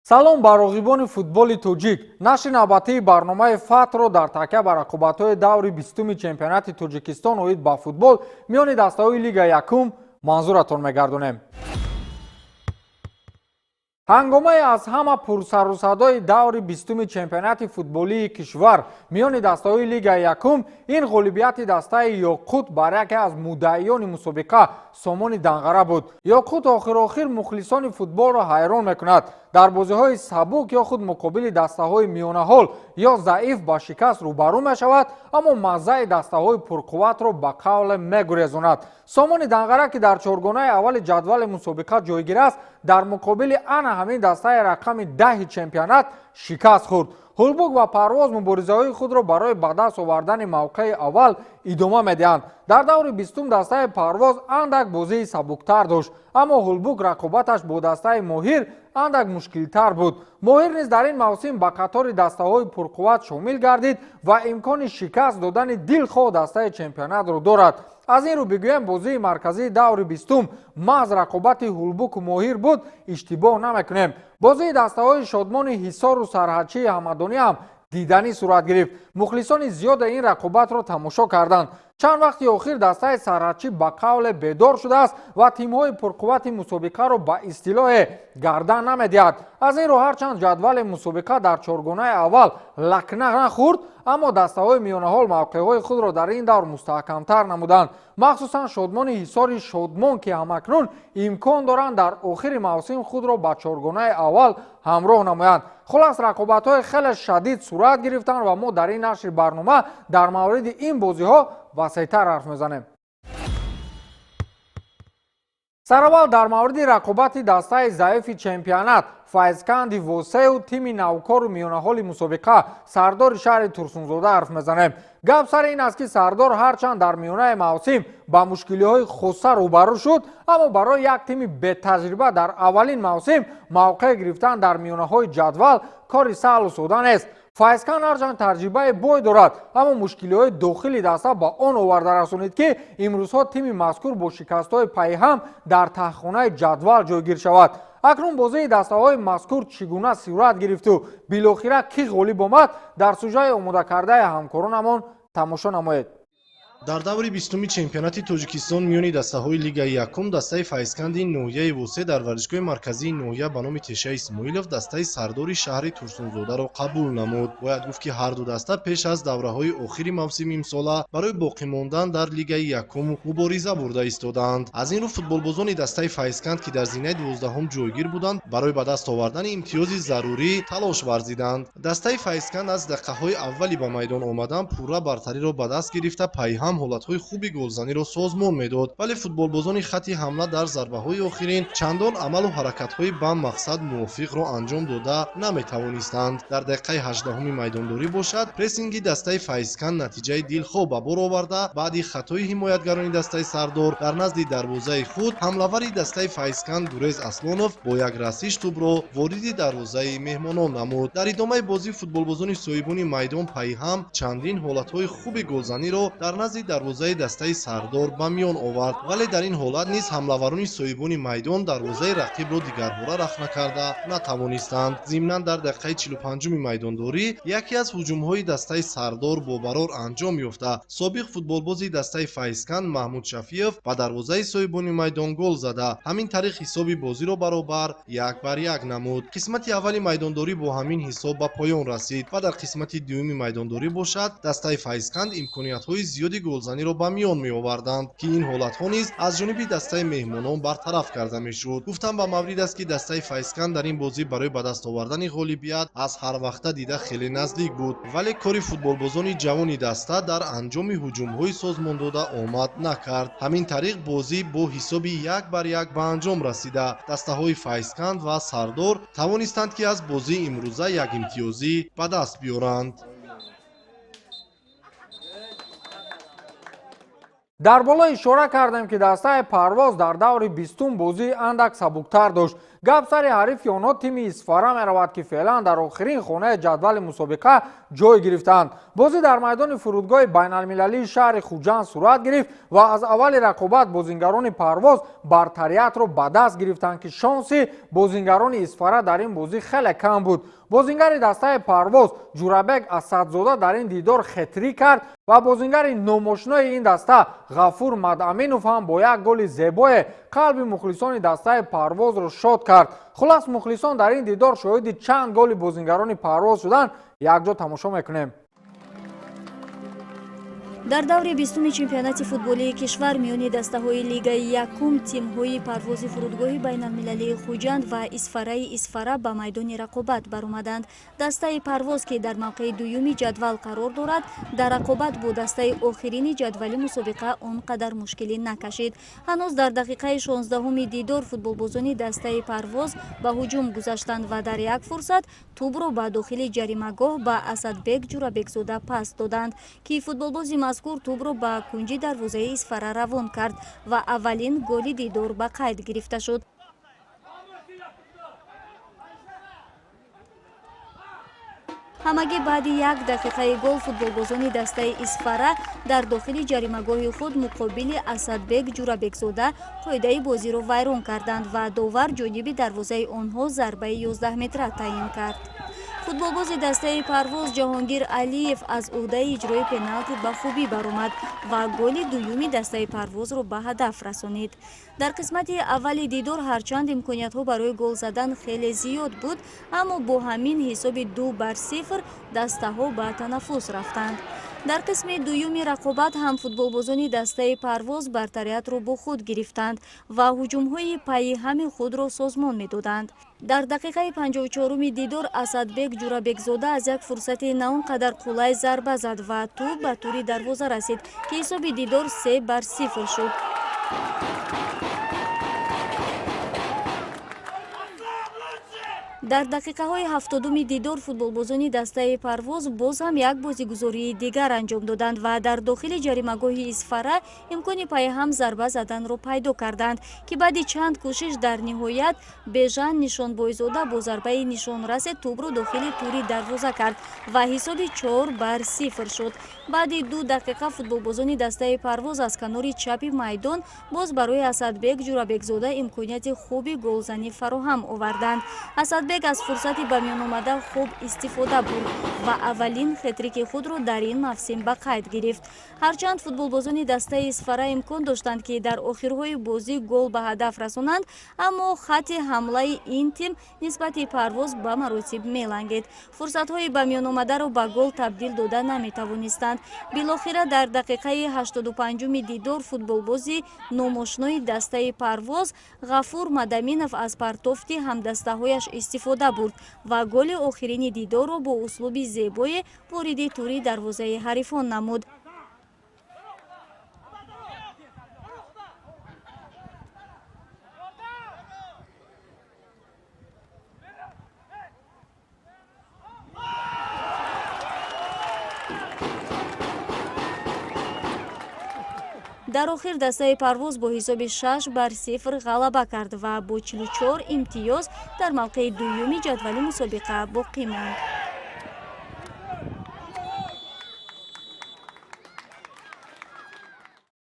Салом ба роғибони футболи тоҷик. Нашри навбатии барномаи Фатҳро дар такя ба рақобатҳои даври 20-уми чемпионати Тоҷикистон оид ба футбол миёни дастаҳои Лига якум манзуратон мегардонем. Ҳангомае аз ҳама пурсарусадои даври 20-уми чемпионати футболии кишвар миёни дастаҳои Лигаи якум ин ғолибияти дастаи Ёқут бар яке аз муддаиёни мусобиқа Сомони Данғара буд. Ёқут охир-охир мухлисони футболро ҳайрон мекунад. Дар бозиҳои сабук ё худ муқобили дастаҳои миёнаҳол ё заиф ба шикаст рӯбарӯ мешавад, аммо маззаи дастаҳои пурқувватро ба қавле мегурезонад. Сомони Данғара, ки дар чоргонаи аввали ҷадвали мусобиқа ҷойгир аст, дар муқобили ана ҳамин дастаи рақами 10-и чемпионат шикаст хӯрд. Ҳулбук ва Парвоз муборизаҳои худро барои ба даст овардани мавқеи аввал идома медиҳанд. Дар даври 20-ум дастаи Парвоз андак бозии сабуктар дошт, аммо Ҳулбук рақобаташ бо дастаи Моҳир андак мушкилтар буд. Моҳир низ дар ин мавсим ба қатори дастаҳои пурқувват шомил гардид ва имкони шикаст додани дилхоҳ дастаи чемпионатро дорад. Аз ин рӯ бигӯем, бозии марказии даври 20-ум маҳз рақобати Ҳулбуку Моҳир буд, иштибоҳ намекунем. Бозии дастаҳои Шодмони Ҳисору Сарҳадчии Ҳамадонӣ ҳам диданӣ сурат гирифт. Мухлисони зиёде ин рақобатро тамошо карданд. Чанд вақти охир дастаи Сарҳадчӣ ба қавле бедор шудааст ва тимҳои пурқуввати мусобиқаро ба истилоҳе гардан намедиҳад. Аз ин рӯ ҳарчанд ҷадвали мусобиқа дар чоргонаи аввал лакна нахӯрд, аммо дастаҳои миёнаҳол мавқеъҳои худро дар ин давр мустаҳкамтар намуданд. Махсусан Шодмони Ҳисори Шодмон, ки ҳамакнун имкон доранд дар охири мавсим худро ба чоргонаи аввал ҳамроҳ намоянд. Хулас, рақобатҳои хеле шадид сурат гирифтанд ва мо дар ин нашри барнома дар мавриди ин бозиҳо васеътар ҳарф мезанем. Сараввал дар мавриди рақобати дастаи заифи чемпионат Файзканди Восею тими навкору миёнаҳоли мусобиқа Сардори шаҳри Турсунзода ҳарф мезанем. Гап сари ин аст, ки Сардор ҳарчанд дар миёнаи мавсим ба мушкилиҳои хоса рӯбарӯ шуд, аммо барои як тими бетаҷриба дар аввалин мавсим мавқеъ гирифтан дар миёнаҳои ҷадвал кори саҳлу сода нест. Файзканд ҳарчанд таҷрибаи бой дорад, аммо мушкилиҳои дохили даста ба он оварда расонид, ки имрӯзҳо тими мазкур бо шикастҳои пайҳам дар таҳхонаи ҷадвал ҷойгир шавад. Акнун бозии дастаҳои мазкур чӣ гуна сурат гирифту билохира кӣ ғолиб омад, дар сужаи омодакардаи ҳамкоронамон тамошо намоед. Дар даври 20-уми чемпионати Тоҷикистон миёни дастаҳои Лигаи якум дастаи Файзканди ноҳияи Восе дар варзишгоҳи марказии ноҳия ба номи Теша Исмоилов дастаи Сардори шаҳри Турсунзодаро қабул намуд. Бояд гуфт, ки ҳарду даста пеш аз давраҳои охири мавсими имсола барои боқӣ мондан дар Лигаи якум мубориза бурда истодаанд. Аз ин рӯ футболбозони дастаи Файзканд, ки дар зинаи 12-ҳум ҷойгир буданд, барои ба даст овардани имтиёзи зарурӣ талош варзиданд. Дастаи Файзканд аз дақиқаҳои аввали ба майдон омадан пурра бартариро ба даст гирифта, пайҳам ҳолатҳои хуби голзаниро созмон медод, вале футболбозони хатти ҳамла дар зарбаҳои охирин чандон амалу ҳаракатҳои ба мақсад мувофиқро анҷом дода наметавонистанд. Дар дақиқаи 18-уми майдондорӣ бошад, прессинги дастаи Файзканд натиҷаи дилхоҳ ба бор оварда, баъди хатои ҳимоятгарони дастаи Сардор дар назди дарвозаи худ ҳамлавари дастаи Файзканд Гурез Аслонов бо як расиш тӯбро вориди дарвозаи меҳмонон намуд. Дар идомаи бозӣ футболбозони соҳибони майдон пайҳам чандин ҳолатҳои хуби голзаниро дар назди дарвозаи дастаи Сардор ба миён овард, вале дар ин ҳолат низ ҳамлаварони соҳибони майдон дарвозаи рақибро дигарбора рахна карда натавонистанд. Зимнан дар дақиқаи 45-уми майдондорӣ яке аз ҳуҷумҳои дастаи Сардор бо барор анҷом ёфта, собиқ футболбози дастаи Файзканд Маҳмуд Шафиев ба дарвозаи соҳибони майдон гол зада, ҳамин тариқ ҳисоби бозиро баробар 1-1 намуд. Қисмати аввали майдондорӣ бо ҳамин ҳисоб ба поён расид ва дар қисмати дуюми майдондорӣ бошад, дастаи Файзканд имкониятҳои зиёди голзаниро ба миён меоварданд, ки ин ҳолатҳо низ аз ҷониби дастаи меҳмонон бартараф карда мешуд. Гуфтан ба маврид аст, ки дастаи Файзканд дар ин бозӣ барои ба даст овардани ғолибият аз ҳар вақта дида хеле наздик буд, вале кори футболбозони ҷавони даста дар анҷоми ҳуҷумҳои созмондода омад накард. Ҳамин тариқ бозӣ бо ҳисоби 1-1 ба анҷом расида, дастаҳои Файзканд ва Сардор тавонистанд, ки аз бозии имрӯза як имтиёзӣ ба даст биёранд. Дар боло ишора кардем, ки дастаи Парвоз дар даври 20-ум бозии андак сабуктар дошт. Гап сари ҳарифи онҳо тими Исфара меравад, ки феълан дар охирин хонаи ҷадвали мусобиқа ҷой гирифтаанд. Бозӣ дар майдони фурудгоҳи байналмилалии шаҳри Хуҷанд сурат гирифт ва аз аввали рақобат бозингарони Парвоз бартариятро ба даст гирифтанд, ки шонси бозингарони Исфара дар ин бозӣ хеле кам буд. Бозингари дастаи Парвоз Ҷурабек Асадзода дар ин дидор хетрик кард ва бозингари номошинои ин даста Ғафур Мадаминов ҳам бо як голи зебое қалби мухлисони дастаи Парвозро шод кард. Хулас, мухлисон дар ин дидор шоҳиди чанд голи бозингарони Парвоз шуданд. Якҷо тамошо мекунем. Дар даври 20-уми чемпионати футболии кишвар миёни дастаҳои лигаи якум тимҳои Парвози фурудгоҳи байналмилалии Хуҷанд ва Исфараи Исфара ба майдони рақобат баромаданд. Дастаи Парвоз, ки дар мавқеи дуюми ҷадвал қарор дорад, дар рақобат бо дастаи охирини ҷадвали мусобиқа он қадар мушкилӣ накашид. Ҳанӯз дар дақиқаи 16-уми дидор футболбозони дастаи Парвоз ба ҳуҷум гузаштанд ва дар як фурсат тӯбро ба дохили ҷаримагоҳ ба Асадбек Ҷурабекзода пас доданд, ки футболбози мазкур тӯбро ба кунҷи дарвозаи Исфара равон кард ва аввалин голи дидор ба қайд гирифта шуд. Ҳамагӣ баъди як дақиқаи гол футболбозони дастаи Исфара дар дохили ҷаримагоҳи худ муқобили Асадбек Ҷурабекзода қоидаи бозиро вайрон карданд ва довар ҷониби дарвозаи онҳо зарбаи 11 метра таъин кард. Футболбози дастаи Парвоз Ҷаҳонгир Алиев аз ӯҳдаи иҷрои пеналти ба хубӣ баромад ва голи дуюми дастаи Парвозро ба ҳадаф расонид. Дар қисмати аввали дидор ҳарчанд имкониятҳо барои гол задан хеле зиёд буд, аммо бо ҳамин ҳисоби 2-0 дастаҳо ба танаффус рафтанд. Дар қисми дуюми рақобат ҳам футболбозони дастаи Парвоз бартариятро бо худ гирифтанд ва ҳуҷумҳои пайи ҳами худро созмон медоданд. Дар дақиқаи 54-уми дидор Асадбек Ҷурабекзода аз як фурсати на он қадар қулай зарба зад ва тӯб ба тури дарвоза расид, ки ҳисоби дидор 3-0 шуд. Дар дақиқаҳои 70-уми дидор футболбозони дастаи Парвоз боз ҳам як бозигузории дигар анҷом доданд ва дар дохили ҷаримагоҳи Исфара имкони пайҳам зарба заданро пайдо карданд, ки баъди чанд кӯшиш дар ниҳоят Бежан Нишонбойзода бо зарбаи нишонрасе тӯбро дохили тури дарвоза кард ва ҳисоби 4-0 шуд. Баъди 2 дақиқа футболбозони дастаи Парвоз аз канори чапи майдон боз барои Асадбек Ҷурабекзода имконияти хуби голзанӣ фароҳам оварданд. Асадбек аз фурсати ба миён омада хуб истифода бурд ва аввалин хетрики худро дар ин мавсим ба қайд гирифт. Ҳарчанд футболбозони дастаи Исфара имкон доштанд, ки дар охирҳои бозӣ гол ба ҳадаф расонанд, аммо хатти ҳамлаи ин тим нисбати Парвоз ба маротиб мелангед, фурсатҳои ба миён омадаро ба гол табдил дода наметавонистанд. Билохира дар дақиқаи 85-уми дидор футболбози номошинои дастаи Парвоз Ғафур Мадаминов аз партофти ҳамдастаҳояш истифода бурд ва голи охирини дидорро бо услуби зебое вориди тури дарвозаи ҳарифон намуд. Дар охир дастаи Парвоз бо ҳисоби 6-0 ғалаба кард ва бо 44 имтиёз дар мавқеи дуюми ҷадвали мусобиқа боқӣ монд.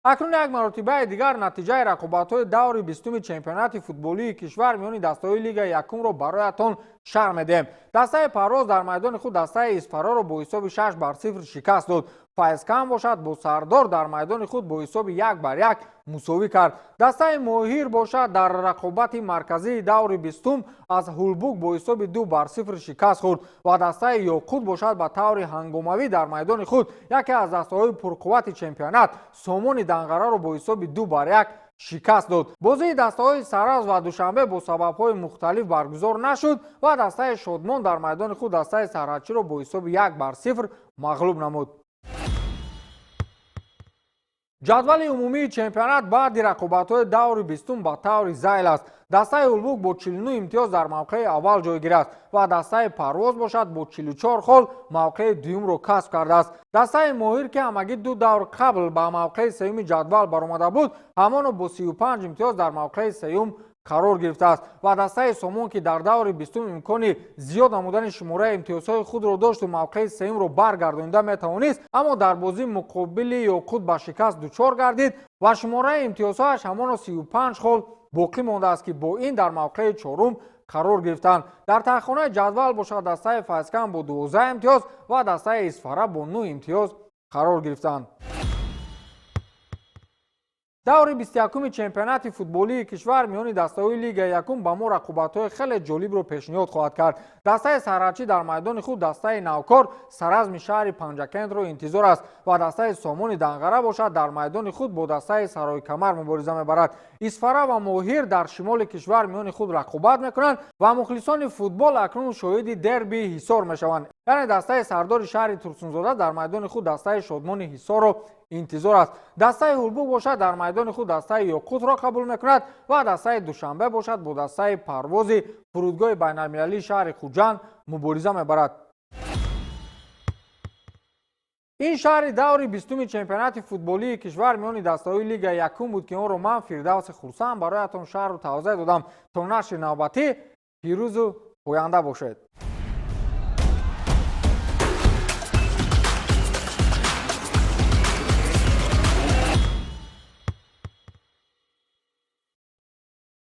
Акнун як маротибаи дигар натиҷаи рақобатҳои даври 20-уми чемпионати футболии кишвар миёни дастаҳои лигаи якумро бароятон шарҳ медиҳем. Дастаи Парвоз дар майдони худ дастаи Исфараро бо ҳисоби 6-0 шикаст дод. Файзканд бошад, бо Сардор дар майдони худ бо ҳисоби 1-1 мусовӣ кард. Дастаи Моҳир бошад, дар рақобати марказии даври 20-ум аз Ҳулбук бо ҳисоби 2-0 шикаст хӯрд ва дастаи Ёқут бошад, ба таври ҳангомавӣ дар майдони худ яке аз дастаҳои пурқуввати чемпионат Сомони Данғараро бо ҳисоби 2-1 шикаст дод. Бозии дастаҳои Сараз ва Душанбе бо сабабҳои мухталиф баргузор нашуд ва дастаи Шодмон дар майдони худ дастаи Сарҳадчиро бо ҳисоби 1-0 мағлуб намуд. Ҷадвали умумии чемпионат баъди рақобатҳои даври 20-ум ба таври зайл аст. Дастаи Ҳулбук бо 49 имтиёз дар мавқеи аввал ҷойгир аст ва дастаи Парвоз бошад, бо 44 хол мавқеи дуюмро касб кардааст. Дастаи Моҳир, ки ҳамагӣ ду давр қабл ба мавқеи сеюми ҷадвал баромада буд, ҳамоно бо 35 имтиёз дар мавқеи сеюм Қарор гирифтааст ва дастаи Сомон, ки дар даври 20-ум имкони зиёд намудани шумораи имтиёзҳои худро дошту мавқеи сеюмро баргардонида метавонист, аммо дар бозӣ муқобили Ёқут ба шикаст дучор гардид ва шумораи имтиёзҳояш ҳамоно 35 хол боқӣ мондааст, ки бо ин дар мавқеи чорум қарор гирифтанд. Дар таҳхонаи ҷадвал бошад, дастаи Файзканд бо 12 имтиёз ва дастаи Исфара бо 9 имтиёз қарор гирифтанд. Даври 21-уми чемпионати футболии кишвар миёни дастаҳои Лигаи якум ба мо рақобатҳои хеле ҷолибро пешниҳод хоҳад кард. Дастаи Сарачӣ дар майдони худ дастаи навкор Саразми шаҳри Панҷакентро интизор аст ва дастаи Сомони Данғара бошад, дар майдони худ бо дастаи Сарои-Камар мубориза мебарад. Исфара ва Моҳир дар шимоли кишвар миёни худ рақобат мекунанд ва мухлисони футбол акнун шоҳиди дербии Ҳисор мешаванд. Яъне дастаи Сардори шаҳри Турсунзода дар майдони худ дастаи Шодмони Ҳисорро интизор аст. Дастаи Ҳулбук бошад, дар майдони худ дастаи Ёқутро қабул мекунад ва дастаи Душанбе бошад, бо дастаи Парвози фурудгоҳи байналмилалии шаҳри Хуҷанд мубориза мебарад. Ин шаҳри даври 20-уми чемпионати футболии кишвар миёни дастаҳои Лигаи якум буд, ки онро ман, Фирдавси Хурсанд, бароятон шаҳру тавзеҳ додам. То нашри навбатӣ пирӯзу поянда бошед.